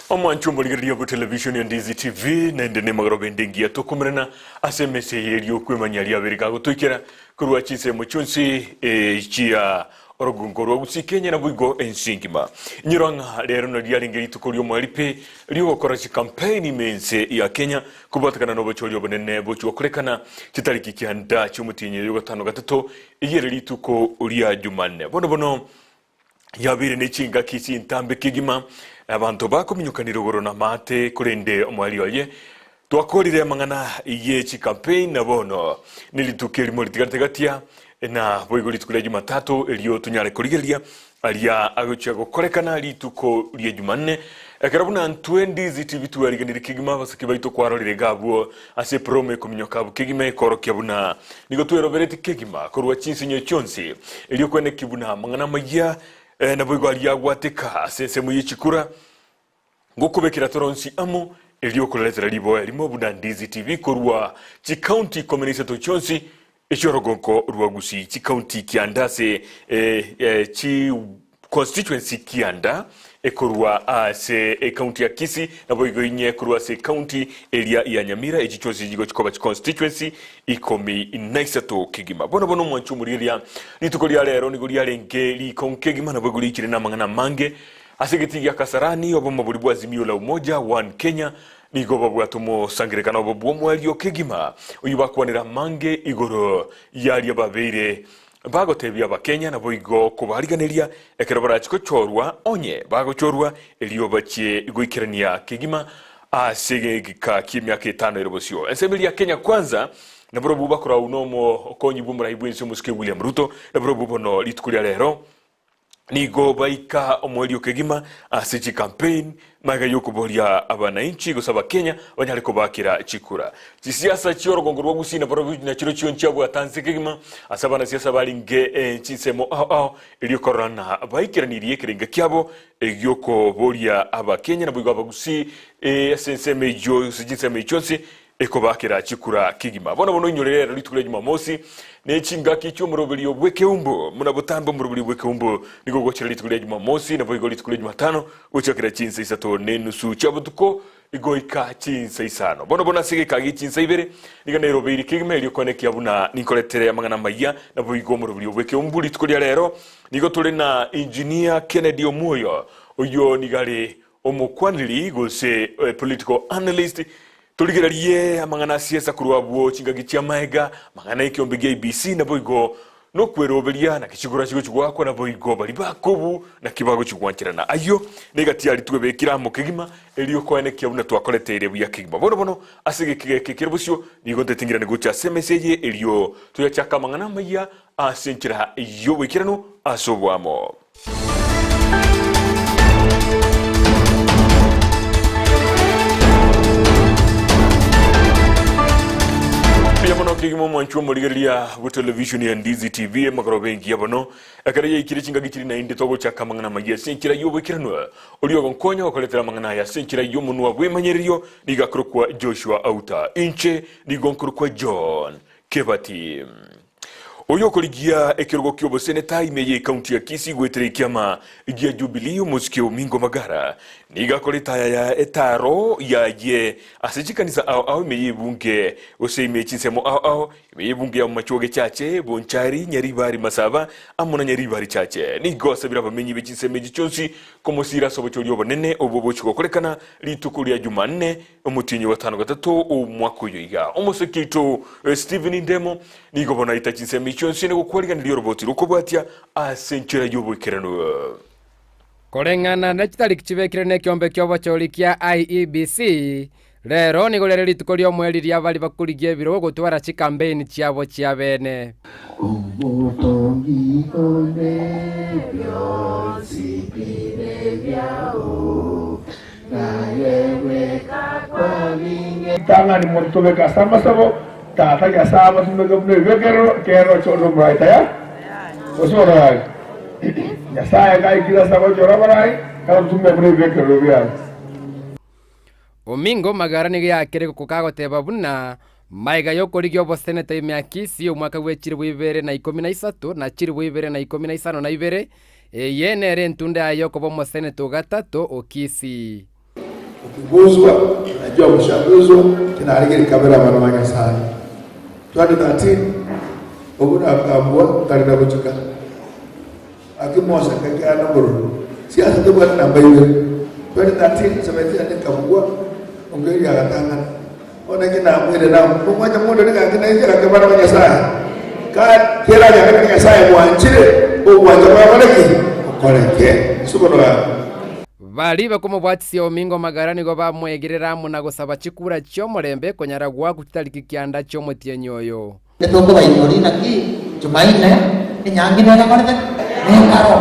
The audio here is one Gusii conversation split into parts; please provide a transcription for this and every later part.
Omwancho omorigereria bwe television ya Ndizi TV naende nemagoroba ende engiya tokomerana ase emesa eye erio okwemanyia riabere gagotoikera korwa chinsemo chionsi eh, chia orogongo rwa Gusii Kenya naboigo ense engima. Inyora ng'a rero nario riarenge rituko ri'omoerio pi ri'ogokora chicampaign ime ense ya Kenya kobwatekana nobochori obonene bochia gokorekana chitariki kianda chi'omotienyi oyo gatano gatato eyio ere rituko ria Jumanne. Bono bono Yabeire ne chingaki chintambe kegima, abanto bakominyokanire igoro namaate, korende omoerio oye twakorire amang'ana ye chicampaign na bono nerituko erimo ritigarete gatia, na boigo rituko ria Jumatatu erio tonyare korigereria aria agochia gokorekana rituko ria Jumanne. Ekero buna ntwe Ndizi TV twariganirie kegima abasake baito kwarorire iga abwo ase epromo ekominyoka abwo kegima ekorokia buna nigo tweroberetie kegima korwa chinsinyo chionsi erio kweneki buna amang'ana amayia naboigo aria agwateka ase ensemo ye chikura ngokobekera toronsi amo erio okoreretera riboa erimo buna Ndizi TV korwa chikaunti ikomi na isato chionsi Echi'orogonko rwa Gusii, chikaunti kianda ase chi constituency kianda ekorwa ase ekaunti ya Kisii naboigo inye korwa ase ekaunti eria ya Nyamira echi chionsi chigochi koba chi constituency 13 kegima. Bono bono omwanchi omorigereria rituko ria rero nigo riarenge rikong'u kegima naboigo riichire namang'ana amange ase egetii gia Kasarani obomo boria bwa Azimio la Umoja One Kenya Nigo babwate omosangererekano obo bw'omoerio kegima, oyio bakwanera amange igoro y'aria babeire bagotebia Abakenya naboigo kobariganeria ekero barachie gochorwa, onye bagochorwa, erio bachie goikerania kegima ase egeka ki'emiaka etano ere bosio. Ensemo eria Kenya Kwanza nabarobwo bakorau nomokonyi bw'omorai bw'ense omosike William Ruto, nabarobwo bono rituko ria rero Nigo baika omoerio kegima ase chicampaign magega yokoboria abanainchi gose abakenya banyare kobakera chikura. Chisiasa chiorogongo rwa Gusii nabarobwo nachirochio nchiabwata nse kegima ase abanasiasa barenge chinsemo ao ao erio korora ng'a baikeranirie ekerenga kiabo giokoboria abakenya naboigo abagusii ase ensemo eyio gose chinsemo echio chionsi Ekobakera chikura kegima. Bono bono oinyore rero rituko ria Jumamosi, ne chingaki chi'omoroberio bw'ekeumbu. Buna botambe omoroberio bw'ekeumbu nigo ogochera rituko ria Jumamosi, naboigo rituko ria Jumatano gochakera chinsa isato na enusu chia botuko goika chinsa isano. Bono bono ase egeka gie chinsa ibere nigo nairobeirie kegima erio koenekia buna ninkoretere amang'ana amayia, naboigo omoroberio bw'ekeumbu rituko ria rero nigo tore na Engineer Kennedy Omwoyo, oyio nigo are Omokwaneri gose political analyst, torigererie amang'ana a siasa korwa abwo chingaki chi'amaega, amang'ana y'ekeombe gia IEBC naboigo nokweroberia naki chikura chigochi goakwa naboigo baria bakobu naki bagochi gwancherana. Ayio negati aria twebekire amo kegima erio koenekia buna twakorete buya kegima. Bono bono ase egeka eke kere bosio nigo nteting'irane gocha ase emesa eye erio toyachake amang'ana amayia ase enchera y'oboikeranu ase oboamo. Mbuya mono kegima omwanchwa omorigereria bwe television ya Ndizi TV emagoroba engiya bono ekero yaikire chingaki chiri naende togochaka amang'ana amaya ase enchera y'oboikeranu oria ogonkonya gokoretera amang'ana aya ase enchera y'omonwa bw'emanyererio nigo akorokwa Joshua Auta inche nigo nkorokwa John Kebati. Oyokorigia ekerogo ki'oboseneta ime y'ecounty ya Kisii goetera ekiama gia Jubilee omosike Omingo Magara nigo akora etaya ya etaro yaye ase chikanisa ao ao ime y'ebunge gose ime chinsemo ao ao ime y'ebunge ya Bomachoge Chache, Bonchari, Nyaribari Masaba amo na Nyaribari Chache. Nigo asabire abamenyi be chinsemo echi chionsi komosira ase obochori obonene obwo bochia gokorekana rituko ria Jumanne Omotienyi o gatano gatato omwaka oyo iga, omoseke oito Stephen Ndemo nigo bono aita chinsemo echio chionsi na gokwariganiria oroboti rw'okobwatia ase enchera y'oboikeranu. Koreng'ana ne chitariki chibekire nekeombe ki'obochori kia IEBC, rero nigo riare rituko ri'omoerio ria baria bakorigia ebirogo gotwara chikampeini chiabo chiabene. Obotongi bonde bionsi bibe biao, naye bweka kwaringe. Ritang'ani moritobeke ase amasabo, Tata Nyasae abatumeke buna ebibekerero, ekiagera oche ore omorai tayari, gose ororari. Nyasae gaikire ase agochora abarai, tagotutumia buna ebibekerero biaye. Omingo Magara nigo yaakire gokoka agoteba buna Magega y'okorigia oboseneta ime ya Kisii omwaka bwe chilifu ibere na ikomi na isato na chilifu ibere na ikomi na isano na ibere, eye nere entunda yaye y'okoba omoseneta o gatato o Kisii. Ukiguzwa najua mshaguzwa kinarigeri kabera abana ba Nyasaye. 2013 obwo nakambua nkarenda gochika Gaki moseke kiane obororo siasa tebwati namba ibere. 2013 sebeti yane ekabugwa ongeria agatang'ana. Bono eki namwire na omwancha mondore gaki nainche gaki abana ba Nyasaye. Ka keranyare Nyasaye bwanchire ogwancha kwaye okore ki? Okoreke. Ase obono gaki. Baria bakomobwatisia omingo magara nigo bamwegerera amo na gosaba chikura chi'omorembe konyara goakwa chitariki kianda chi'omotienyi oyo. Titokobainyoria naki Jumaine enyangi negakorete nekaro.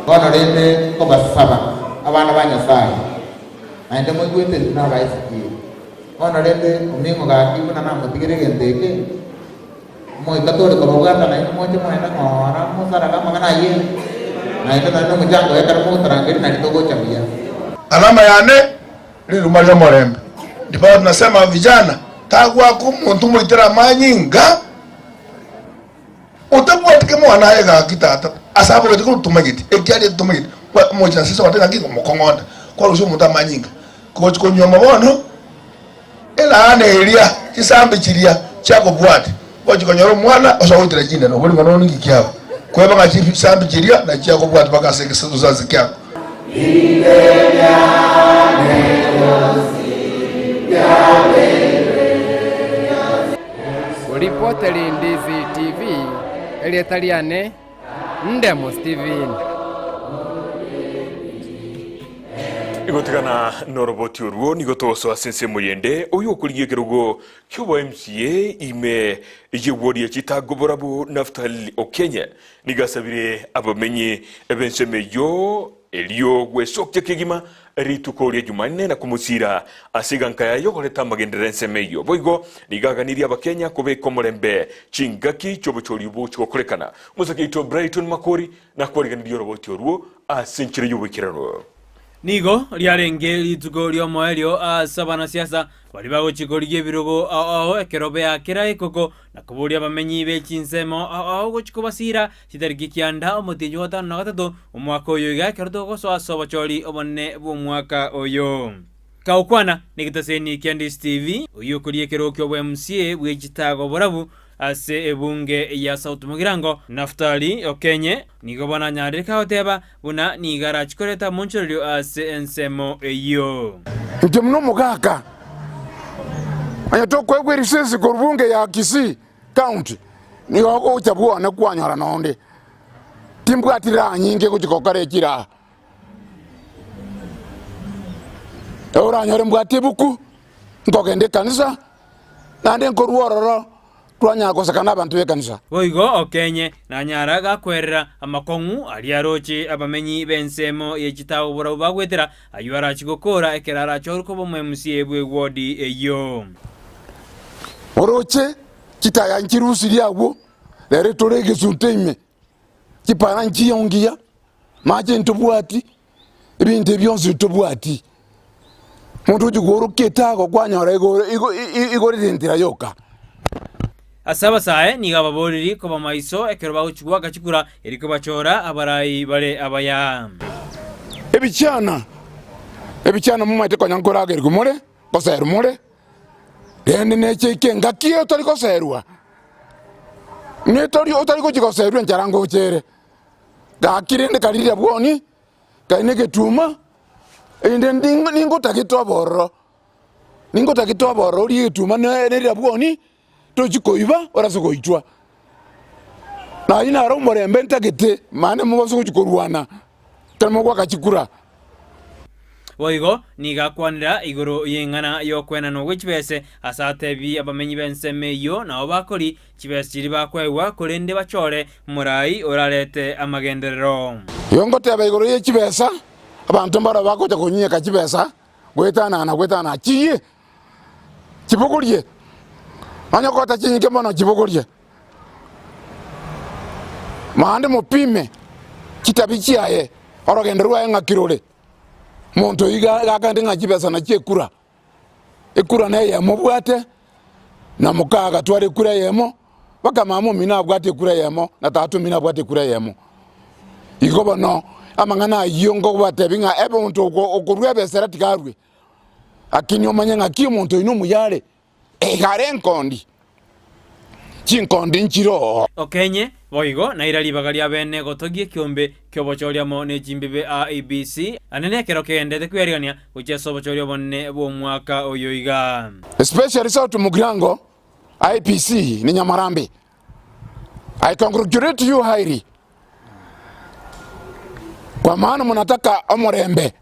Bono rende nkobasaba, abana ba Nyasae, naende moigwete intwe nabaesikie. Bono rende oming'o gaki buna namotigere egento eke, omoika tore kobabwata nainwe moche moende ng'ora mosarage amang'ana ayio, naende nonye nomochango ekero mogotorangeria nari togocha buya. Alama yane riruma ri'omorembe. Ndiposa tunasema vijana, tagwaka omonto omoitere amanyinga, otabwati kemwana aye gaki tata, ase abogete korwa tomanyeti, ekiaria tomanyeti, omochie na sese ogoteba ng'aki mokong'onta, kwarusia omonto amanyinga, kogochia konyuoma bono, elaana eria, chisambe chiria chiakobwatia, ogochia konyora omwana ase ogoitera chindani, obori ng'a nono ninki kiabo, kweba ng'a chisambe chiria nachiakobwatia mpaka ase egesasu kiabo. Oripoteri Ndizi TV, erieta riane Ndemo Steven. Igotigana noroboti orwo nigo togosoa ase ensemo yende oyo okorigia ekerogo kiobo MCA ime yegworia chitango borabu Naftali Okenye Nigo asabire abamenyi b'ensemo eyio erio gwesokia kegima rituko ria Jumanne na komosiira ase eganka yaye ogoreta amagenderero ensemo eyio. Boigo nigo aganirie Abakenya kobeka omorembe chingaki chi'obochori bogochia gokorekana. Omosake oito Brighton Makori nakwariganirie oroboti orwo ase enchera y'oboikeranu. Nigo riarenge rituko ri'omoerio ase abanasiasa baria bagochia korigia ebirogo ao ao ekero beakera ekoko na koboria abamenyi be chinsemo ao ao gochia kobasiira chitariki kianda omotienyi o gatano na gatato omwaka oyo iga ekero togosoa ase obochori obonene bw'omwaka oyo. Kagokwana negetaseni kia Ndisi TV, oyio okoria ekerogo ki'obo MCA bwe chitaago borabu ase ebunge ya South Mugirango, Naftali Okenye, nigo bono anyarire kagoteba buna nigo arachie koreta omonchorerio ase ensemo eyio. Inche buna omogaka, onye tokoegwa erisesi korwa bunge ya Kisii County, nigo ogocha bwone kwanyora nonde. Timbwati raha nyinge gochia gokora echiraha. Oranyore mbwate ebuku, nkogenda ekanisa, naende nkorwa ororo twanyara goseka na abanto b'ekanisa. Boigo okenye nanyara gakwerera amakong'u aria aroche abamenyi b'ensemo ye chitaabu barabwo bagwetera, ayio arachie gokoora ekero arachorwe koba omoMCA bw'ewodi eyio. Oroche chitaya nchirusirie agwo, rero tore egesunte ime, chipara nchiyo ngiya, mache ntobwati, ebinto ebi bionsi ntobwati. Omonto ogochia koorokia etago kwanyora igo igo igorire entira yoka. Ase abasae nigo ababoriri koba maiso ekero bagochia goaka chikura, erio kobachora abarai bare abaya. Ebichana, ebichana momaete konya nkoragerigwa more, ngoserwa more, rende neche ike engaki otari goserwa, netori otari gochia goserwa enchara ngocha ere. Gaki rende kariria bwoni, kari na egetuma, erinde ningotagete obororo, ningotagete obororo orie egetuma na erabwoni, tochi koiba orase goitwa. Na ayio naro omorembe ntagete, mani mobase gochia korwana, ekero mogoaka chikura. Boigo nigo akwanera igoro y'eng'ana y'okwenanwa gwe chibese, ase atebi abamenyi b'ensemo eyio nao bakori chibese chiria bakoegwa, korende bachore omorai orarete amagenderero. Igo ngoteba igoro ye chibesa, abanto mbaro bagocha konyinyeka chibesa goetanana na goetanana, chiyie, chibogorie, onye gota chinyinge mono chibogorie. Naende mopime chitabi chiaye, orogendo rwaye ng'aki rore. Omonto oyio iga gakande ng'a chibesa nachio ekura, ekura neyemo obwate, na moka agatwara ekura eyemo, mpaka mama omino abwate ekura eyemo, na tata omino abwate ekura eyemo. Igo bono, amang'ana ayio nkobatebia ng'a ebe omonto okorua ebesa ere tiga arue. Lakini omanye ng'aki omonto oino omuya are, iga are enkondi, chinkondi nchire oo. Okenye, boigo naira ribaga ria bene gotogia ekiombe ki'obochori amo ne chimbibe IEBC, anene ekero kegendete kwearigania gochia ase obochori obonene bw'omwaka oyo iga. Especially South Mugirango, IEBC ni Nyamarambe. I congratulate you highly kwa maana munataka omorembe,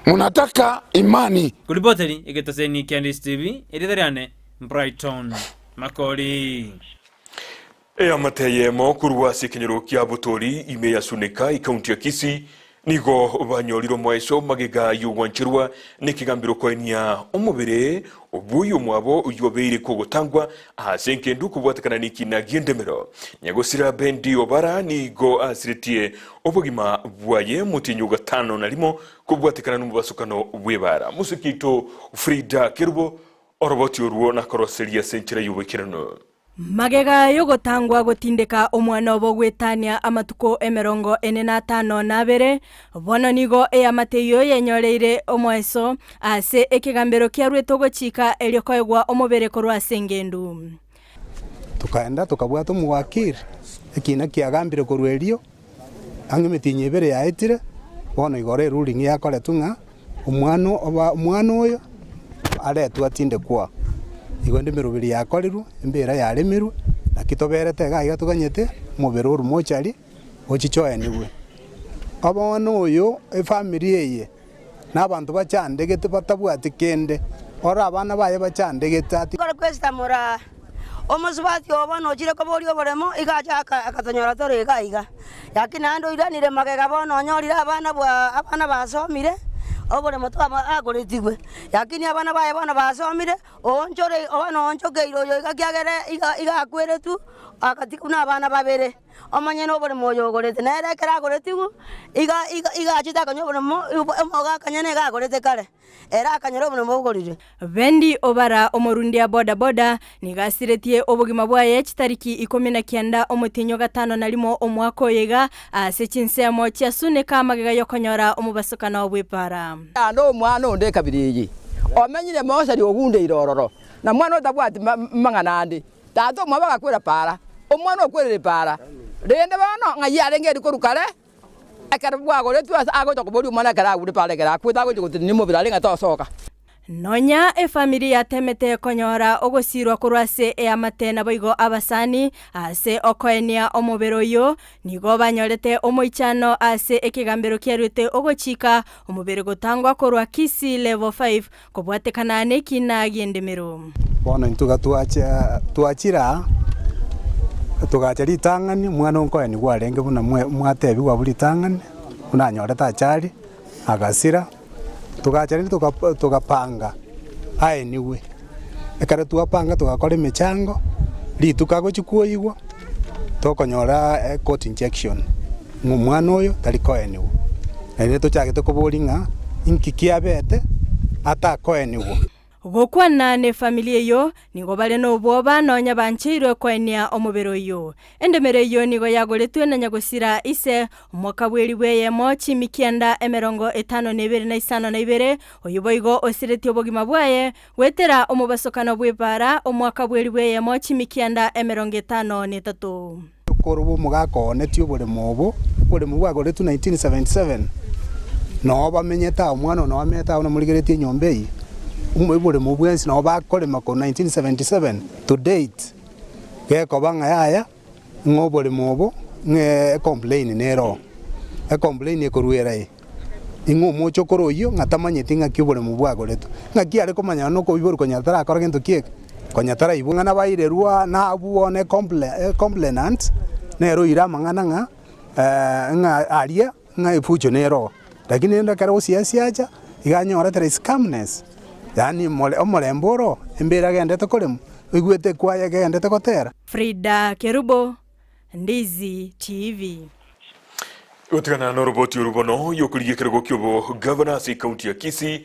munataka imani. Koripoteri egetaseni kia Ndisi TV, erieta riane Brighton Makori. Eamate eyemo korwa ase ekenyoro kia Botori ime ya Suneka ekaunti ya Kisii nigo banyorire omoeso magega y'ogwancherwa nekegambero koenia omobere bw'oyomwabo oyio obeire kogotangwa ase engendu kobwatekana nekina gi'endemero. Nyagosira Bendi Obara nigo asiretie obogima bwaye motienyi ogatano na rimo kobwatekana nomobasokano bw'ebara. Mosiki oito Frida Kerubo oroboti orwo nakoroseria ase enchera y'oboikeranu. Magega y'ogotangwa gotindeka omwana obo gwetania amatuko emerongo ene na atano na abere, bono nigo eamate eyio yenyoreire omoeso ase ekegambero kiaruete ogochika erio koegwa omobere korwa ase engendu. Tokaenda tokabwata omowakiri, ekina kiagambire korwa erio, ang'e emetienyi ebere yaetire, bono igoro eruling yakoretwe ng'a omwana oba omwana oyo aretwe atindekwa. Igo ende emeroberi yakorirwe, embera yaremirwe, naki toberete iga iga toganyete omobere orwe mochari ochiche oenigwe. Bono oyo efamiri eye. Na abanto bachandegete batabwati kende, ore abana baye bachandegete ati. Nkore kwesitamora omosubati oo bono ochire koboria oboremo, iga acha akatonyora tore iga iga. Lakini naende oiranire magega bono onyorire abana bwa abana basomire, oboremo twaba agoretigwe. Lakini abana baye bono basomire, oonchore bono oonchokeire oyo iga kiagera iga iga akweretwe, agatigwa na abana babere. Omonyene oboremo oyo ogorete, nere ekero agoretigwe, iga iga iga achete akanywa oboremo, omogaka nyene iga agorete kare, ere akanyora oboremo bogorire. Bendi Obara, omorundia boda boda, nigo asiretie obogima bwaye chitariki ikomi na kianda omotienyi o gatano na rimo omwaka oyo iga ase chinsemo chia Sunika magega y'okonyora omobasokano bw'epaara. Naende omwana onde ekabira eye, omenyire mosari ogundeire ororo, na mwana otabwati mang'ana ande. Tata omwabo agakwera para, omwana okwerire para. Rende bono ng'ai arenge erio korwa kare, ekero bwagoretwe ase agocha koboria omwana ekero agure para ekero akwete agocha gotenenia omobere aria ng'a tosoka. Nonya efamiri yatemete konyora ogosirwa korwa ase eamate naboigo abasani ase okoenia omobere oyio, nigo banyorete omoichano ase ekegambero kiaruete ogochika omobere gotangwa korwa Kisii Level 5 Kobwatekana nekina gi'endemero. Bono intwe iga twacha twachire aa, togacha ritang'ani, omwana onkoenigwa arenge buna mwe mwatebigwa abwo ritang'ani, buna anyorete achari, agasira, togacha rende toga togapanga aenigwe. Ekero twapanga togakora emechango, rituko agochia koigwa, tokonyora ecourt injection, ng'a omwana oyo tari koenigwa. Naende tochagete koboria ng'a inki kiabete atakoenigwa. Gokwana nefamiri eyio, nigo bare nobwoba nonya bancheirwe koenia omobere oyio. Endemero eyio nigo yagoretwe na nyagosira ise, omwaka bw'elifu eyemo chimikianda emerongo etano na ebere na isano na ibere, oyio boigo osiretie obogima bwaye Goetera omobasokano bw'epaara, omwaka bw'elifu eyemo chimikianda 53. Korwa omogaka one ti oboremo obo, oboremo bwagoretwe 1977, noo bamenyete aa, omwana one noo amenyete aa namorigeretie enyomba eye, oboremo bwensi nabo bakorema korwa 1977 to date, gekoba ng'a yaya. Ng'a oboremo obo, ng'a ecomplain nere oo, ecomplain ekorwa ere aye, ing'o omochokoro oyio ng'a tamanyeti ng'aki oboremo bwagoretwe. Ng'aki are komanya nonya okoiborwa konya tarakora gento ki eke, konya taraibwa. Ng'a nabairerwa nabwo bono ecomple ecomplainant, nere oire amang'ana ng'a ng'a aria ng'a efujo nere oo. Lakini rende ekero gosiasia acha, iga anyorete there is calmness, yaani more omorembe ore oo, embera agendete koremwa, oigwete ekwaya egendete gotera. Frida Kerubo, Ndizi TV. Gotigana noroboti oru bono yokorigia ekerogo kiobo gavana ase ekaunti ya Kisii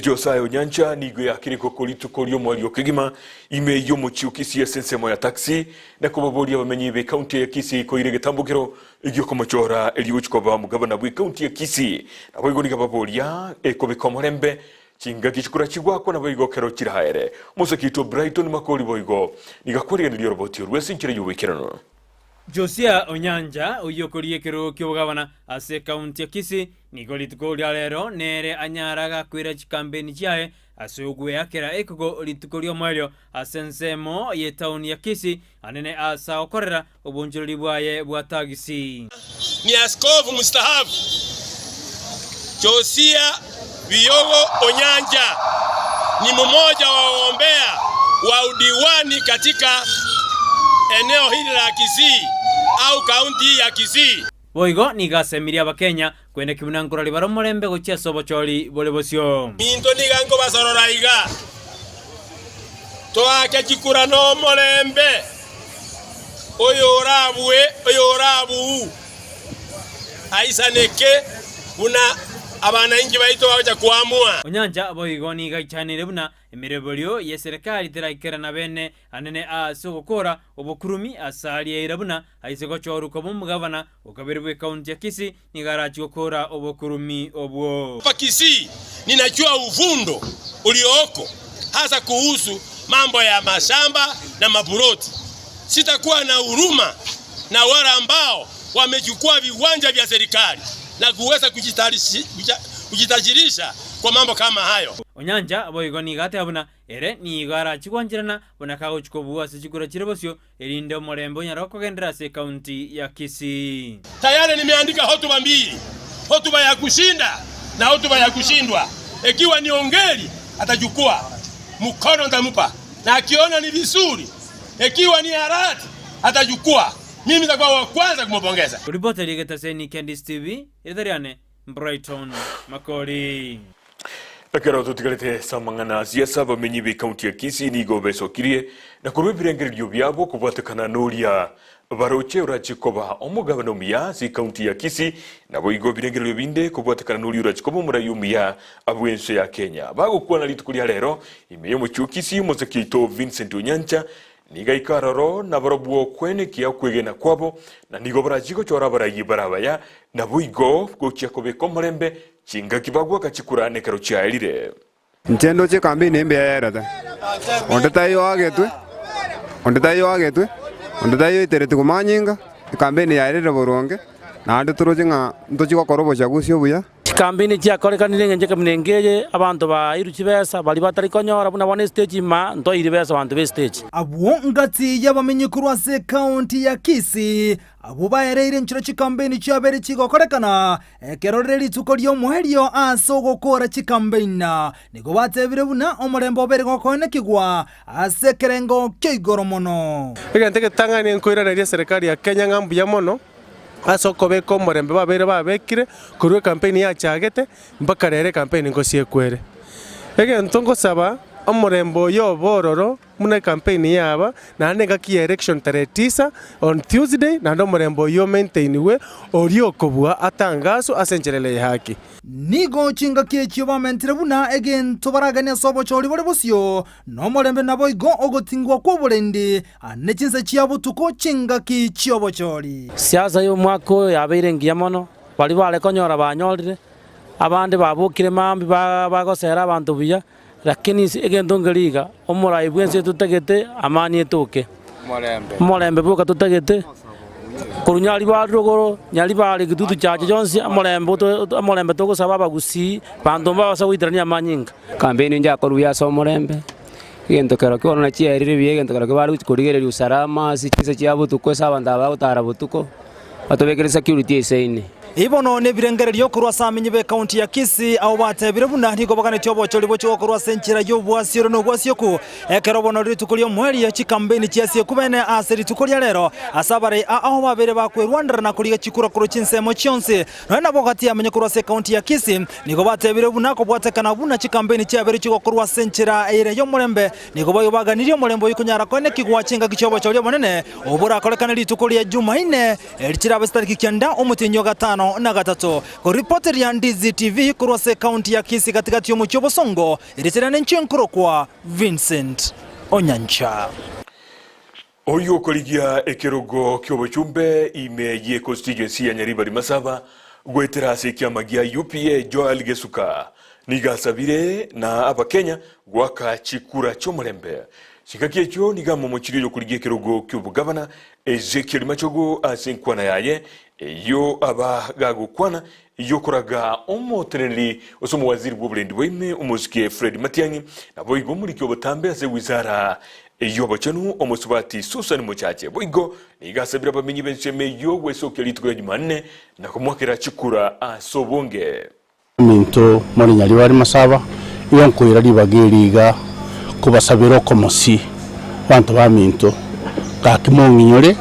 Josiah Onyancha nigo yakire goko rituko ri'omoerio kegima ime y'omochie o Kisii ase ensemo ya taxi na kobaboria abamenyi b'ekaunti ya Kisii koira egetambokero giokomochora erio gochia koba omogavana bw'ekaunti ya Kisii. Naboigo nigo ababoria kobeka omorembe. Chingaki chikura chigwakwa naboigo kero chiraere. Omosake oito Brighton Makori boigo nigo akwarigereria oroboti orwo ase enchera y'oboikeranu. Josia Onyanja, oyio okoria ekerogo ki'obogabana ase ekaunti ya Kisii, nigo rituko ria rero nere anyare gakoira chikampeni chiaye ase ogweakera ekoko rituko ri'omoerio ase ensemo y'etaoni ya Kisii anene ase agokorera obonchoreri bwaye bwa tagisi. Ni askofu mstaafu Josia Biyogo Onyanja ni mmoja wa wagombea wa udiwani katika eneo hili la Kisii au kaunti ya Kisii. Boigo nigo asemirie Abakenya kwenda buna nkorori bare omorembe gochia ase obochori bore bosio. Minto niga nkobasorora iga, toake chikura nomorembe, oyorabue oyorabuu aisaneke buna abanainchi baito bagocha koamua. Onyancha boigo nigo aichanire buna emeroberio y'eserekari teraikerana bene anene ase ogokora obokurumi ase aria eira buna aise gochorwa koba omogavana o kabere bw'ekaunti ya Kisii nigo arachie gokora obokurumi obwo. Hapa Kisii ninajua uvundo ulioko hasa kuhusu mambo ya mashamba na mapuroti. Sitakuwa na huruma na wale ambao wamechukua viwanja vya serikali na kuweza kujitajirisha kwa mambo kama hayo. Onyancha boigo nigo ateba buna ere nigo arachie gwancherana buna kagochia kobua ase chikura chire bosio erinde omorembe onyare kogenderera ase ekaunti ya Kisii. Tayari nimeandika hotuba mbili, hotuba ya kushinda na hotuba ya kushindwa. Ikiwa ni Ongeri atachukua mkono nitamupa, na akiona ni vizuri. Ikiwa ni Arati atachukua, mimi nitakuwa wa kwanza kumupongeza. Koripota rigetaseni kia Ndisi TV, erieta riane Brighton Makori. Ekero totigarete ase amang'ana a siasa, abamenyi b'ecounty ya Kisii nigo besokirie na korwa ebirengererio biabo kobwatekana noria baroche orachie koba omogabana omuya ase ecounty ya Kisii, naboigo ebirengererio binde kobwatekana noria orachie koba omorai omuya bw'ense ya Kenya. Bagokwana rituko ria rero ime y'omochie o Kisii, omosake oito Vincent Onyancha Nigo aike aroro nabarobwo okwenekia okwegena kwabo, na nigo barachie gochora abaraiyi bare abaya, naboigo gochia kobeka omorembe chingaki bagwaka chikura nekero chiaerire. Inche ndoche ekampeni eye mbuya yaerete, onde taiyo oagetwe, onde taiyo oagetwe, onde taiyo oiteretie komanyinga, ekampeni yaerire boronge, naende toroche ng'a ntochie gokora obochagusi obuya. Chikampeni chiakorekanire engencho ekeminenga eye, abanto bairwe chibesa, baria batari konyora buna bono estage ima, ntoire besa abanto b'estage. Abwo ngati y'abamenyi korwa ase ekaunti ya Kisii, abwo baereire enchera chikambeini chiabeire chigokorekana ekero rire rituko ri'omoerio ase ogokora chikambeini, nigo batebire buna omorembe obeire gokoenekigwa ase ekerengo kia igoro mono. Egento egetang'ani nkoiraneria eserekari ya Kenya ng'a mbuya mono. Ase okobeka omorembe babeire babekire korwa ekampeni yachagete mpaka rero ekampeni ngosiekwa ere. Egento ngosaba omorembe oyo obe ororo buna ekampeni yaba naende engaki ya election tarehe tisa on Tuesday naende omorembe oyio omaintainigwe oria okobua atangaswe ase enchera ere ye haki. Nigo chingaki echio bamentire buna egento baraganie ase obochori bore bosio, na omorembe naboigo ogotingwa kw'oborendi Ne chinsa chia botuko chingaki chi'obochori. Siasa y'omwaka oyo yabeire engiya mono, baria bare konyora banyorire, abande babokire mambia bagosera abanto buya, lakini egento nkeri iga, omorai bw'ense totagete amani etoke, omorembe bwoka totagete, korwa nyaribari rogoro, nyaribari kitutu chache chionsi, omorembe omorembe togosaba abagusii, banto mbabasa goiterania amanyinga. Kampeni njakorwa buya ase omorembe. Egento kero ki'bono nachiaerire buya, egento kero bare gochia korigereria usalama ase chinsa chia botuko ase abanto aba bagotara botuko, batobekere security eseini. Ebi bono nebirengererio korwa ase amenyi b'ekaunti ya Kisii abwo batebire buna nigo baganetie obochori bochie gokorwa ase enchera y'obwasiore na obwasioku ekero bono rituko ri'omoerio chikambeini chiasieku bene ase rituko ria rero ase abarai ao babeire bakwerwanera na korigia chikura korwa chinsemo chionsi Nonya nabo gati y'amenye korwa ase ekaunti ya Kisii nigo batebire buna kobwatekana buna chikampeni chiabeire chigokorwa ase enchera ere y'omorembe nigo boigo baganirie omorembe oyio konyara koenekigwa chingaki chi'obochori obonene obwo borakorekane rituko ria Jumaine eri chirabe chitariki kianda omotienyi o gatano na gatato. Koripoteria Ndizi TV korwa ase ekaunti ya Kisii gatigati y'omochie o Bosongo erichera nenchio nkorokwa Vincent Onyancha. Oyio okorigia ekerogo ki'obochumbe ime ye constituency ya Nyaribari Masaba goetera ase ekiama gia UPA Joel Gesuka. Nigo asabire na Abakenya goaka chikura chi'omorembe. Chingaki echio nigo amomochirie oyokorigia ekerogo ki'obogavana Ezekiel Machogu ase enkwana yaye eyio aba gagokwana y'okoraga omoteneneri gose omowaziri bw'oborendi bwaime omosike Fred Matiang'i naboigo omoriki obotambe ase wizara y'obochenu omosubati Susan Mochache. Boigo nigo asabire abamenyi b'ensemo eyio gwesokia rituko ria Jumanne na komoakera chikura ase obonge. Ominto more nyaribari masaba, igo nkoira ribaga eri iga kobasabera okomosi abanto baminto, gaki mong'inyore,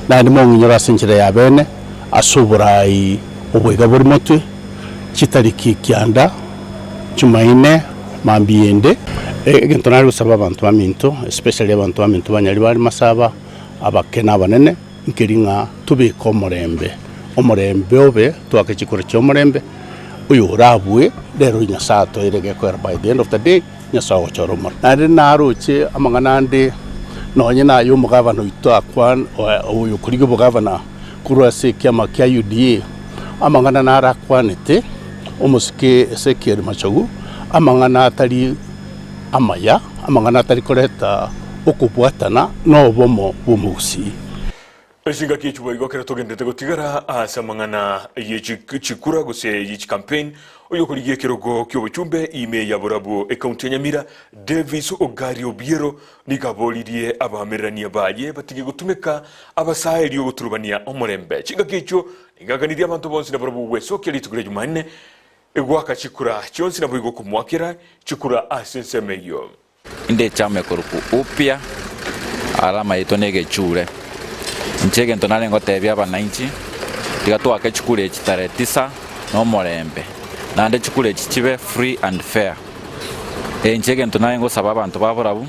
naende mong'inyore ase enchera ya bene, ase oboraai obo iga bore motwe, chitariki kianda, chumaine, mambia ende. Egento nare gosaba abanto baminto, especially abanto baminto ba nyaribari masaba, abake na abanene, Nkeri ng'a tobeke omorembe, omorembe obe, toake chikura chi'omorembe, oyorabue rero Nyasae atoeire gekoera by the end of the day, Nyasae ogochora omorembe. Naende naroche amang'ana ande nonye naye omogavana oito akwan oyokorigia obogavana korwa ase ekiama kia UDA, amang'ana naro akwanete omosike Ezekiel Machogu, amang'ana atari amaya, amang'ana atari koreta okobwatana na obomo bw'omogusii. Ase engaki ye chiboigo ekero togenderete gotigara ase amang'ana ye chikura gose ye chicampaign, oyokorigia ekerogo ki'obochumbe ime ya Borabu ecounty ya Nyamira, Davis Ogari Obiero nigo aboririe abaamererania baye batige gotumeka abasae erio goturubania omorembe. Chingaki echio nigo aganirie abanto bonsi nabarabwo gwesokia rituko ria Jumanne Goaka chikura chionsi naboigo komoakera chikura ase ensemo eyio. Inde echama ekorokwa Upia, alama yaito negechure. Inche egento nare ngotebia abanainchi, tiga toake chikura echi tarehe tisa nomorembe, naende chikura echi chibe free and fair. Inche egento nare ngosaba abanto ba borabu,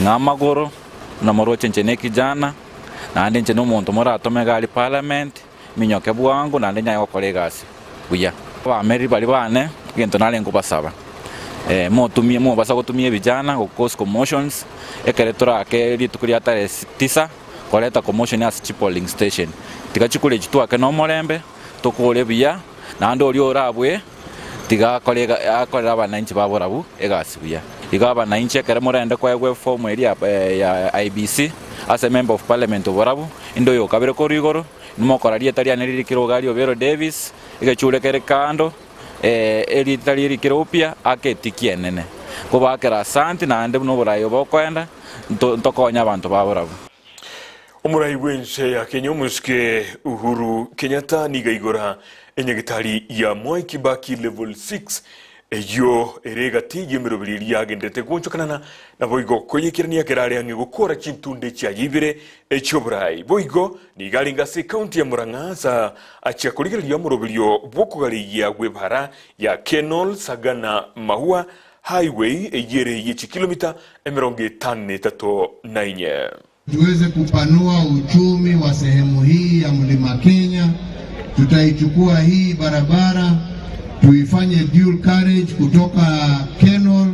ng'a amagoro, buna moroche inche nekijana, naende inche nomonto moratome iga aria parliament, Minyoke bwango naende nyare gokora egasi buya. Abamereri baria bane, egento nare nkobasaba, motumie mobasa gotumia ebijana go cause commotions, ekere torake rituko ria tarehe tisa, koreta commotion ase chipolling station. Tiga chikura echi twake nomorembe, tokore buya, naende oria orabue. Tiga akore akorere abananchi ba borabu egasi buya. Igo abananchi ekero morende koegwa eform eria ya IEBC ase member of parliament oborabu, inde oyokabere korwa igoro, nimokora rieta riane ririkire iga aria Obiero Davis, egechure kere kando, erieta ririkire upya ake etiki enene. Nkobakera asanti naende buna oboraai obo bokoenda, ntokonye abanto ba borabu. Omorai bw'ense ya Kenya omosike Uhuru Kenyatta nigo aigora enyagitari ya Mwai Kibaki Level 6 eyio ere egati y'emeroberi eria yagenderete gwonchokanana naboigo koyekerania ekero are ang'e gokora chintunde chiaye ibere echi'oborai. Boigo nigo arenge ase ekaunti ya Murang'a ase achia korigereria omoroberio bw'okogareyia gw'ebara ya Kenol Sagana Mahua Highway eyio ere ye chikilomita 54. Tuweze kupanua uchumi wa sehemu hii ya Mlima Kenya. Tutaichukua hii barabara tuifanye dual carriage kutoka Kenol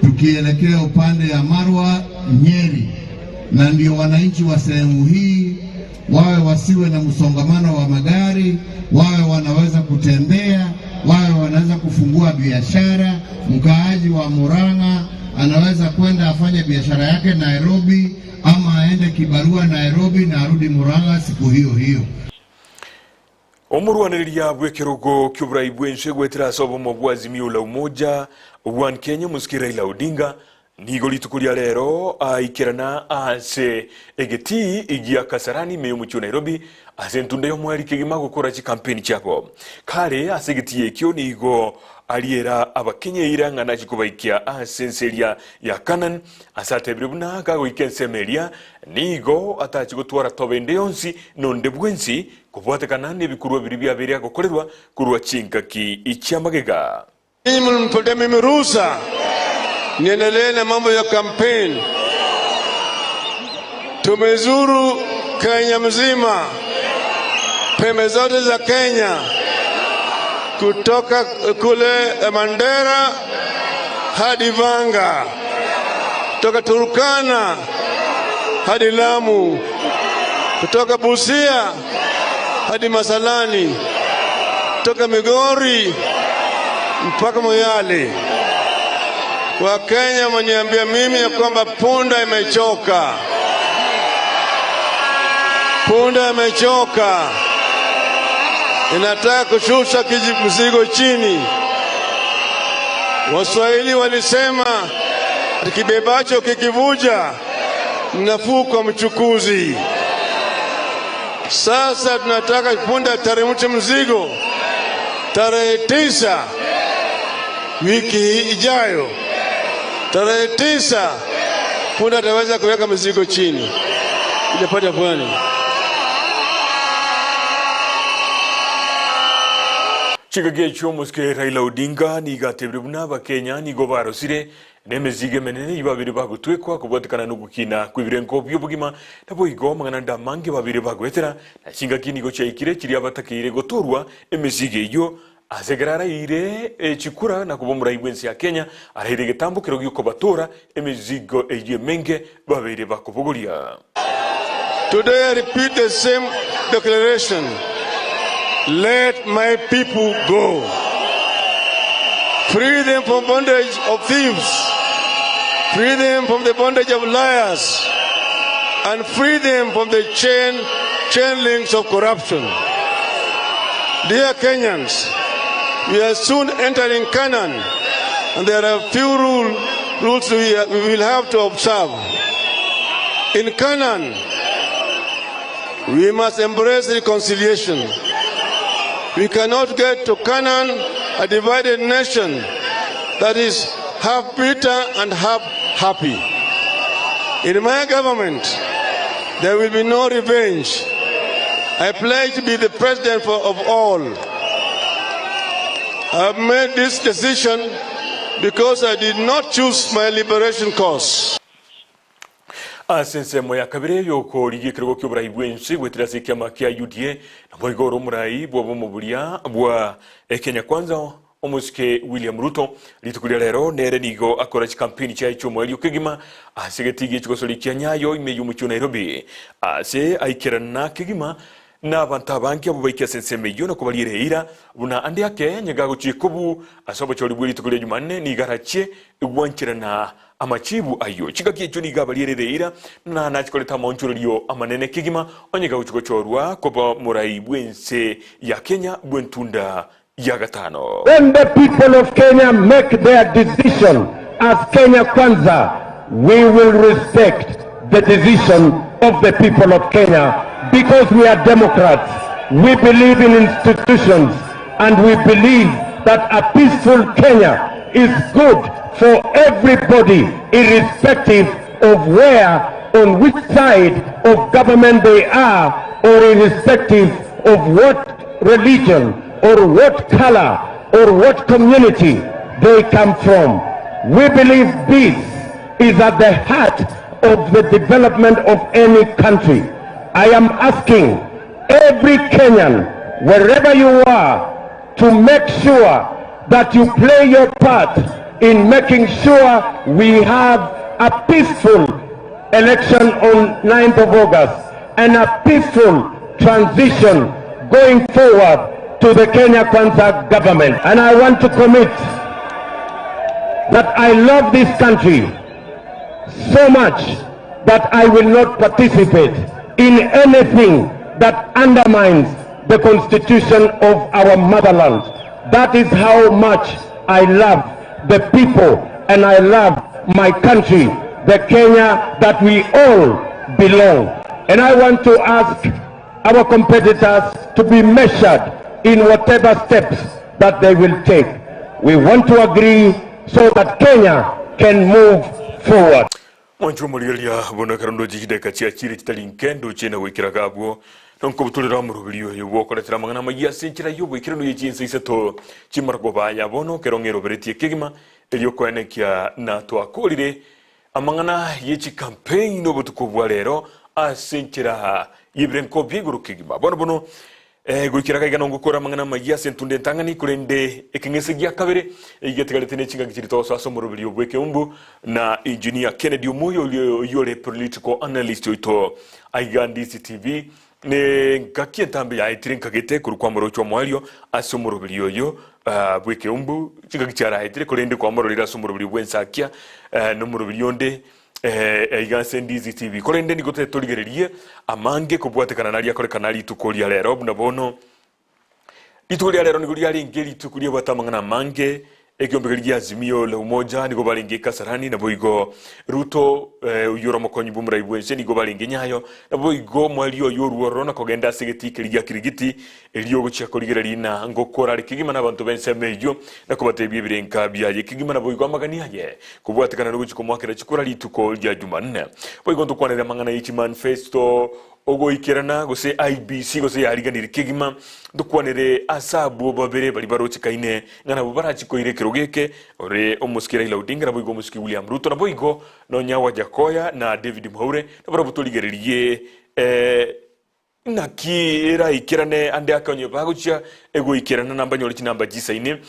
tukielekea upande ya Marwa, Nyeri, na ndio wananchi wa sehemu hii wawe wasiwe na msongamano wa magari, wawe wanaweza kutembea, wawe wanaweza kufungua biashara. Mkaaji wa Murang'a anaweza kwenda afanye biashara yake Nairobi ama aende kibarua Nairobi na arudi Murang'a siku hiyo hiyo. Omorwanereria bw'ekerogo ki'oborai bw'ense goetera ase obomo bwa Azimio la Umoja One Kenya omosike Raila Odinga Nigo rituko ria rero aikerana ase egetii gia Kasarani ime y'omochie o Nairobi ase entunda y'omoerio kegima gokora chikampeni chiabo. Kare ase egetii ekio nigo ariera Abakenya eira ng'a nachie kobaikia ase ense eria ya Canaan ase atebire buna kagoika ensemo eria nigo atachie gotwara tobe ende yonsi nonde bwensi kobwatekana nebikorwa biria biabeire agokorerwa korwa chingaki chi'amagega. Ninyi mlinipatia mimi ruhusa niendelee na mambo ya campaign. Tumezuru Kenya mzima, pembe zote za Kenya, kutoka kule Mandera hadi Vanga, kutoka Turkana hadi Lamu, kutoka Busia hadi Masalani, kutoka Migori mpaka Moyale. Wakenya wameniambia mimi ya kwamba punda imechoka, punda imechoka, inataka kushusha mzigo chini. Waswahili walisema kibebacho kikivuja nafuu kwa mchukuzi. Sasa tunataka punda teremshe mzigo tarehe 9 wiki hii ijayo, tarehe 9 punda ataweza kuweka mzigo chini ilipata pwani. Chingaki echio omosike Raila Odinga nigo atebire buna Abakenya nigo barosire nemizigo emenene eyio babere bagotwekwa kobwatekana nogokina kw'ebirengo bi'obogima, naboigo amang'ana ande amange babere bagoetera, na chingaki nigo chiaikire chiria batakeire gotorwa emesigo eyio ase ekero araeire chikura na koba omorai bw'ense ya Kenya, araeire egetambo kero giokobatora emesigo eyio emenge babeire bakobogoria. Today I repeat the same declaration. Let my people go. Free them from bondage of thieves. Free them from the bondage of liars. And free them from the chain links of corruption. Dear Kenyans, we are soon entering Canaan, and there are few rules we will have to observe. In Canaan, we must embrace reconciliation. We cannot get to Canaan, a divided nation that is half bitter and half happy. In my government, there will be no revenge. I pledge to be the president of all. I have made this decision because I did not choose my liberation cause. Ase ensemo ya kabere y'okorigia ekerogo ki'oborai bw'ense goetera ase ekiama kia UDA, naboigo ore omorai bw'obomo boria bwa Kenya Kwanza omosike William Ruto rituko ria rero nere nigo akora chikampeni chiaye chi'omoerio kegima ase egetigia chigosori kia Nyayo ime y'omochie o Nairobi ase aikerana kegima na abanto abange abwo baike ase ensemo eyio na kobariera eira buna ande ake nyega agochia kobu ase obochori bwe rituko ria Jumanne nigo arachie gwancherana amachibu ayio. Chingaki echio nigo abarierere eira na nachikorete amaonchorerio amanene kegima onye gagochia gochorwa koba morai bw'ense ya Kenya bw'entunda ya gatano. When the people of Kenya make their decision as Kenya Kwanza, we will respect the decision of the people of Kenya because we are Democrats. We believe in institutions and we believe that a peaceful Kenya is good for everybody, irrespective of where, on which side of government they are, or irrespective of what religion or what color or what community they come from. We believe peace is at the heart of the development of any country. I am asking every Kenyan, wherever you are, to make sure that you play your part in making sure we have a peaceful election on 9th of August and a peaceful transition going forward to the Kenya Kwanza government. And I want to commit that I love this country so much that I will not participate in anything that undermines the constitution of our motherland. That is how much I love the people and I love my country, the Kenya that we all belong. And I want to ask our competitors to be measured in whatever steps that they will take. We want to agree so that Kenya can move forward. Mwancho omorigereria bono ekero ndoche chidakika chiachire chitari nke ndoche na goikera iga abwo nonkobutorera omoroberi oyo bwokoretera amang'ana amayia ase enchera y'oboikeranu ye chinsa isato chi'amarogoba aya bono ekero ng'eroberetie kegima erio koenekia na twakorire amang'ana ye chicampaign obotuko bwa rero ase enchera y'ebirengo bia igoro kegima. Bono bono goikera gaiga nongokora amang'ana amayia ase entunda entang'ani korende ekeng'ese gia kabere egetigarete ne chingaki chiri togosoa ase omoroberi bw'ekeumbu na engineer Kennedy Omoyo oyio ore political analyst oito aiga Ndizi TV ne ngaki entambe yaetire nkagete korwa kwa moroche omoerio ase omoroberi oyo Bw'ekeumbu chingaki chiaraetire, korende kwamororire ase omoroberi bw'ensakia na omoroberi onde aiga ase Ndizi TV. Korende nigo torigererie amange kobwatekana naria akorekana rituko ria rero buna bono. Rituko ria rero nigo riarenge rituko riabwate amang'ana amange, ekeombe keria gia Azimio la Umoja nigo barenge Kasarani, naboigo Ruto oyio ore omokonyi bw'omorai bw'ense nigo barenge Nyayo, naboigo omweri oyo orue ororo na kogenda ase egetii keria gia Kirigiti, erio ogochia korigereria ng'a ngokora are kegima nabanto b'ensemo eyio, na kobatebia ebirenka biaye kegima naboigo amagani aye, kobwatekana nogochia komoakera chikura rituko ria Jumanne. Boigo ntokwanere amang'ana ye chimanifesto Ogoikerana, gose IEBC, gose yariganirie kegima, ntokwanere ase abwo babere baria barochekaine ng'a nabwo barachie koira ekerogo eke, ore omosike Raila Odinga naboigo omosike William Ruto, naboigo nonya Wajackoyah na David Mwaure, nabarabwo torigererie naki eraikerane ande ake onye bagochia goikerana na mbanyore chinamba chisaine.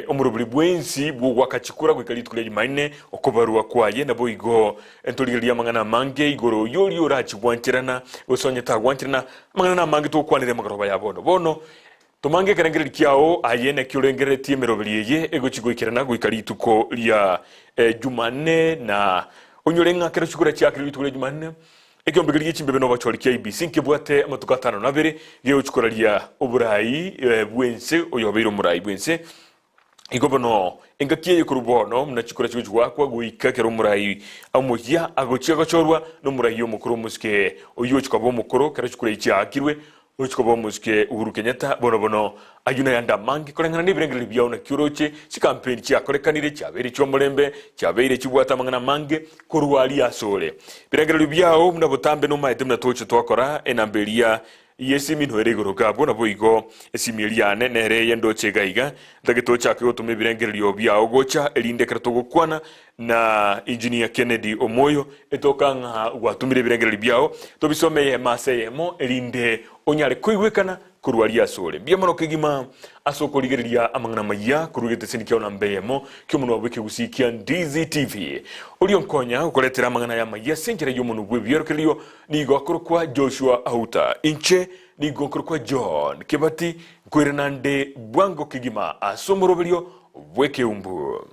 Omorobori bwensi bw'ogoaka chikura goika rituko ria Jumanne, okobarwa kwaye, naboigo ntorigererie amang'ana amange igoro y'oria orachie gwancherana, gose onye tagwancherana, amang'ana namange togokwanera emegoroba ya bono. Bono tomange ekerengererio kiao aye naki orengereretie emeroberi eye egochia goikerana goika rituko ria Jumanne, na onyore ng'a kero chikura chiakire rituko ria Jumanne, Ekeombe keria gie chimbebe na obochori kia IEBC nkebwate amatuko atano na abere gegochia koraria oborai bw'ense oyobeire omorai bw'ense. Igo bono engaki eye korwa bono buna chikura chigochia goakwa goika ekero omorai omoyia agochia gochorwa nomorai omokoro omosike oyio ogochia koba omokoro ekero chikura echi chiaakirwe Gochia koba omosike Uhuru Kenyatta bono bono ayio nayande amange koreng'ana nebirengererio biao naki oroche chikampeni chiakorekanire chiabeire chiomorembe chiabeire chibwate amang'ana amange korwa aria asore birengererio biao buna botambe nomaete buna toche twakora enamba eria yesimi noere igoro gabwo naboigo esimi eria yane nere eye ndoche iga iga ntagete ochake gotoma ebirengererio biao gocha erinde ekero togokwana Na Engineer Kennedy Omoyo, etoka ng'a gwatomire ebirengererio biao, tobisome eyemo ase eyemo, erinde onyare koigwekana korwa aria asore. Mbuya mono kegima ase okorigereria amang'ana amayia korwa egeteseni kiao namba eyemo ki'omonwa bw'ekegusii kia Ndizi TV. Oria onkonya gokoretera amang'ana aya amayia ase enchera y'omonwa bw'ebiorokererio nigo akorokwa Joshua Auta. Inche nigo nkorokwa John Kebati, nkoirana nde bwango kegima ase omoroberio bw'ekeumbu.